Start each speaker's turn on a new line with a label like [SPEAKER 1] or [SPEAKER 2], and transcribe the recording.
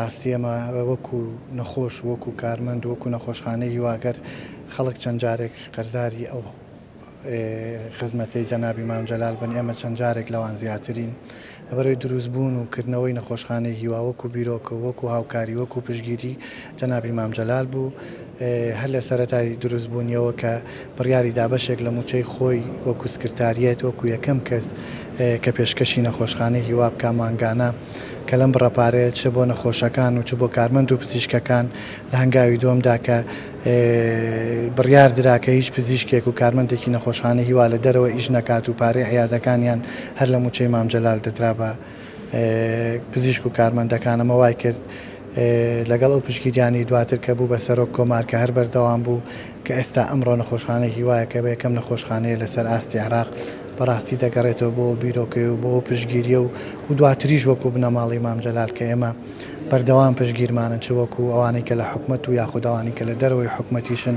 [SPEAKER 1] ڕاستی ئێمە وەکو نەخۆش و وەکو کارمەند و وەکو نەخۆشخانەی هیوا گەر خەڵک چەند جارێک قەرزاری ئەو خزمەتەی جەنابی مام جەلال بن ئێمە چەند جارێک لەوان زیاترین لەبەرەوەی دروست بوون و کردنەوەی نەخۆشخانەی هیوا وەکو بیرۆکە و وەکو هاوکاری وەکو پشتگیری جەنابی مام جەلال بوو هەر لە سەرەتای دروست بوونیەوە کە بڕیاری دا بەشێک لە مووچەی خۆی وەکو سکرتاریەت وەکو یەکەم کەس کە پێشکەشی نەخۆشخانەی هیوا بکا مانگانە کە لەم بڕە پارەیە چ بۆ نەخۆشەکان و چ بۆ کارمەند و پزیشکەکان لە هەنگاوی دووەمدا کە بڕیار درا کە هیچ پزیشکێک و کارمەندێکی نەخۆشخانەی هیوا لە دەرەوە ئیش نەکات و پارەی عیادەکانیان هەر لە مووچەی مام جەلال دەدرا بە پزیشک و کارمەندەکان ئەمە وای کرد لەگەڵ ئەو پشتگیریانەی دواتر کە بوو بە سەرۆک کۆمار کە هەر بەردەوام بوو کە ئێستا ئەمڕۆ نەخۆشخانەی هیوایە کە بە یەکەم نەخۆشخانەیە لەسەر ئاستی عێراق بەڕاستی دەگەڕێتەوە بۆ ئەو بیرۆکەیە و بۆ ئەو پشتگیریە و و دواتریش وەکو بنەماڵەی مام جەلال کە ئێمە بەردەوام پشتگیرمانن چ وەکو ئەوانەی کە لە حکومەت و یاخود ئەوانەی کە لە دەرەوەی حکومەتیشن.